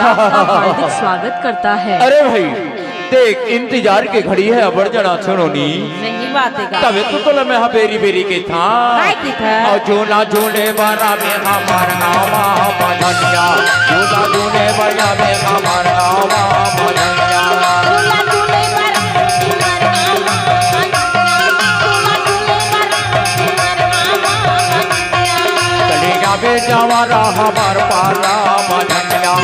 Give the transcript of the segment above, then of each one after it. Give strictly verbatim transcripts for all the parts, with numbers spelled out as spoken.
आपका हार्दिक स्वागत करता है। अरे भाई, देख, इंतजार के घड़ी हे, अब्बड़ झन आथे नोनी। सही बात हे का? तभे तो तोला मैं हा बेरी बेरी कहिथंव। काय कहिथस? अउ झूला झूले बर आबे हमर गाँव मा मझनिया, झूला झूले बर आबे हमर गाँव मा मझनिया। झूला झूले बर हमर गाँव मा मझनिया, झूला झूले बर हमर गाँव मा मझनिया। चले जाबे जवारा हमर पारा मझनिया,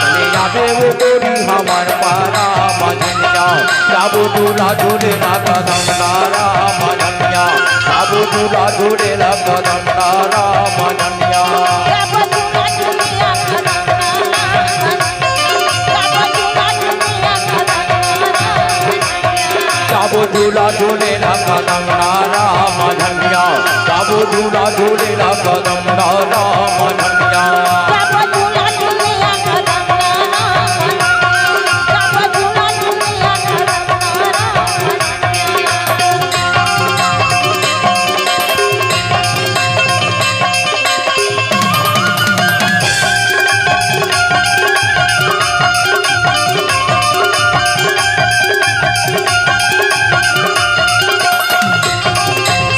चले जाबे वो गोरी हमर पारा मझनिया। जाबो झूला झूले ला कदम डारा मझनिया, जाबो झूला झूले ला कदम डारा मझनिया। जाबो झूला झूले ला कदम डारा मझनिया, जाबो झूला झूले ला कदम डारा मझनिया।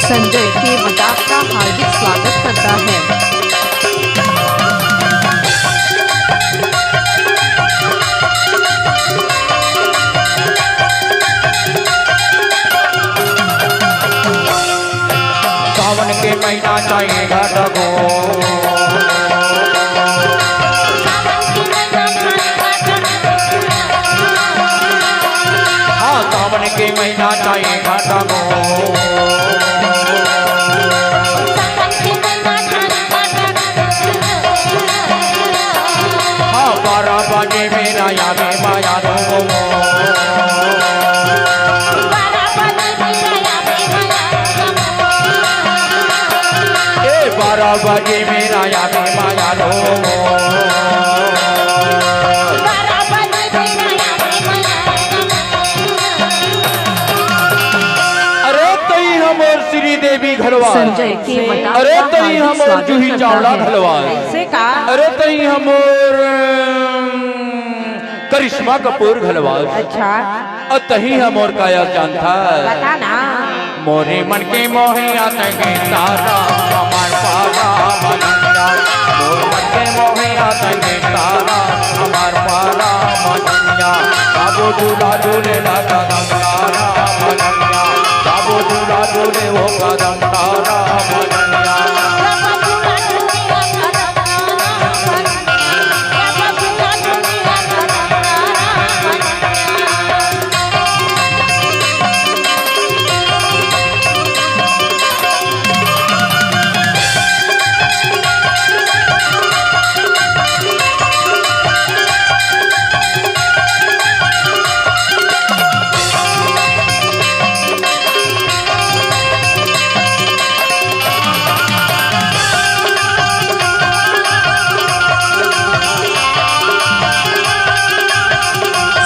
संजय केवट आपका हार्दिक स्वागत करता है। सावन के महीना चाही घाट को। हाँ, सावन के महीना चाही घाट को। हाँ, बारह बजे मेरा आबे मयारो। ए, बारह बजे मेरा आबे मयारो। अरे तहीं हमर श्रीदेवी घलो आय। संजय केवट आपका अरे तहीं हार्दिक हमर स्वागत जूही करता चावला है। घलो आय। कैसे का? अरे तहीं हमर, अम, करिश्मा कपूर घलो आय। अच्छा। अउ तहीं हमर का आय जानथस? बता ना। मोरे मन के मोहे आतंक तारा, हमर पारा मझनिया। मोरे मन के मोहे आतंक तारा, हमर पारा मझनिया। जाबो झूला झूले ला कदम डारा मझनिया, जाबो झूला झूले वो कदम डारा मझनिया।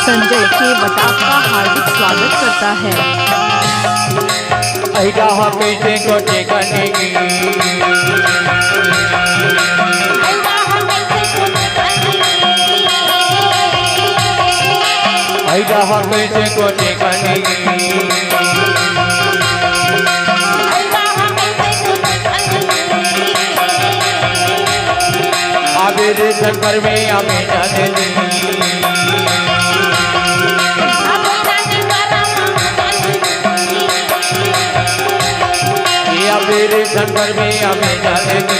संजय केवट आपका हार्दिक स्वागत करता है। अहिरा ह कइसे गोठे कनेगी। अहिरा ह कइसे गोठे कनेगी। आबे रे संकर में आबे जाने दी। या मेरे संकर में या मैं जाने दी।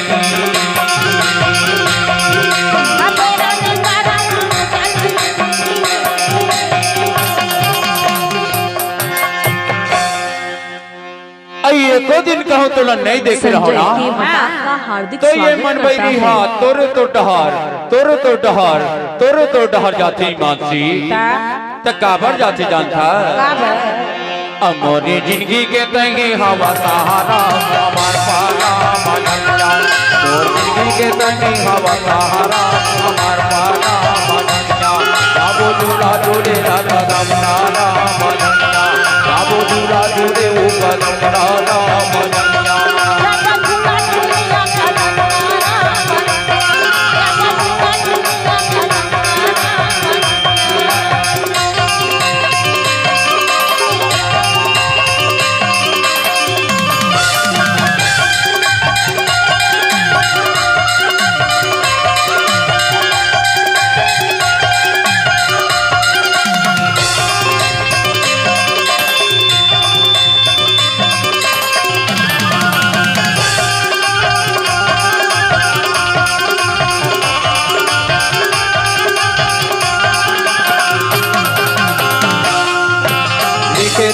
अई एको दिन कहूँ तोला नहीं देखे रहो संजय ना। के बता का हार्दिक तो ये स्वागत मन करता बैरी है। हा तोरे तो डहर, तोरे तो डहर, तोरे तो डहर जाथे मानसी। ता? त काबर जाथे जानथा? काबर? अ मोरी जिंदगी के तंगी हवा सहारा, हमार पारा मदनिया। मोर जिंदगी के तंगी हवा सहारा, हमार पारा मदनिया। बाबू दूल्हा दूल्हे ला कदम नारा मदनिया। बाबू दूल्हा दूल्हे वो कदम नारा मदनिया।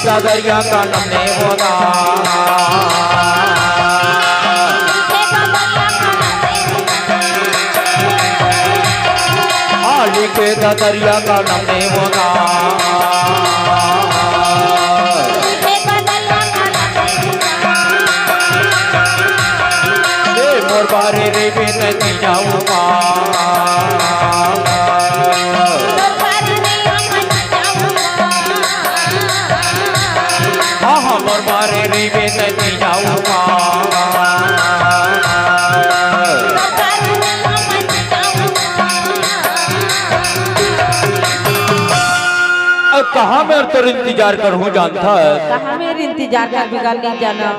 ददरिया का नमने होना। आली के ददरिया का नमने होना। ए मोर बारे रे बेनती जाऊंगा। हाँ, हाँ, मोर बारे रे बेनती जाऊंगा। अब कहाँ मैं तोर इंतजार करहूँ जानथस? कहाँ मैं इंतजार कर बिगड़ नहीं जाना।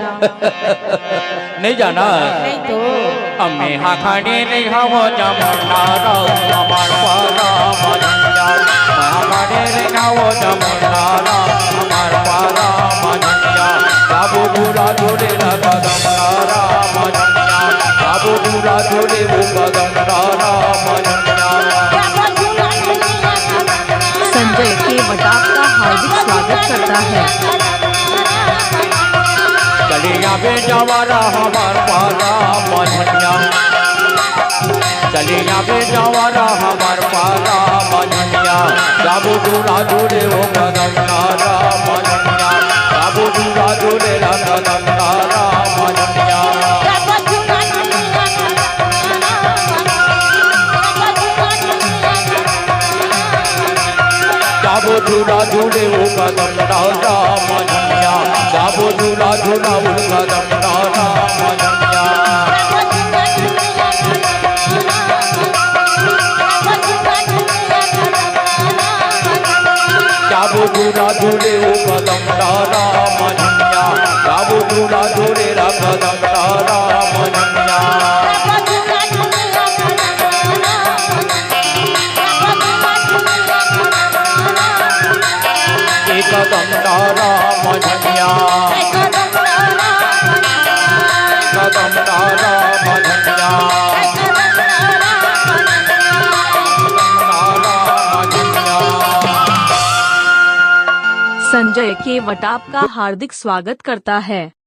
नहीं जाना? नहीं तो। अम्मे हाखाने नहीं खावो जमुना रो, हमार पारा मजनिया। हाखाने नहीं खावो जमुना रो, हमार पारा मजनिया। बाबू दूल्हा झूले ला कदम रा मजनिया। बाबू दूल्हा झूले वो कदम रा मजनिया। संजय के वटाप का हार्दिक स्वागत करता है। चलिया बे जवारा हमार पारा मजनिया। चलिया बे जवारा हमार पारा मजनिया। जाबू दूल्हा झूले वो कदम रा मजनिया। जाबू दूल्हा झूले रा कदम रा मजनिया। जाबो झूला झूले वो कदम राजा मजनिया। जाबो झूला झूला वो कदम राजा मजनिया। जाबो झूला झूले वो कदम राजा मजनिया। जाबो झूला झूले रा कदम राजा मजनिया। एक कदम डाला मजनिया। एक कदम डाला मजनिया। एक कदम डाला मजनिया। संजय के वटाप का हार्दिक स्वागत करता है।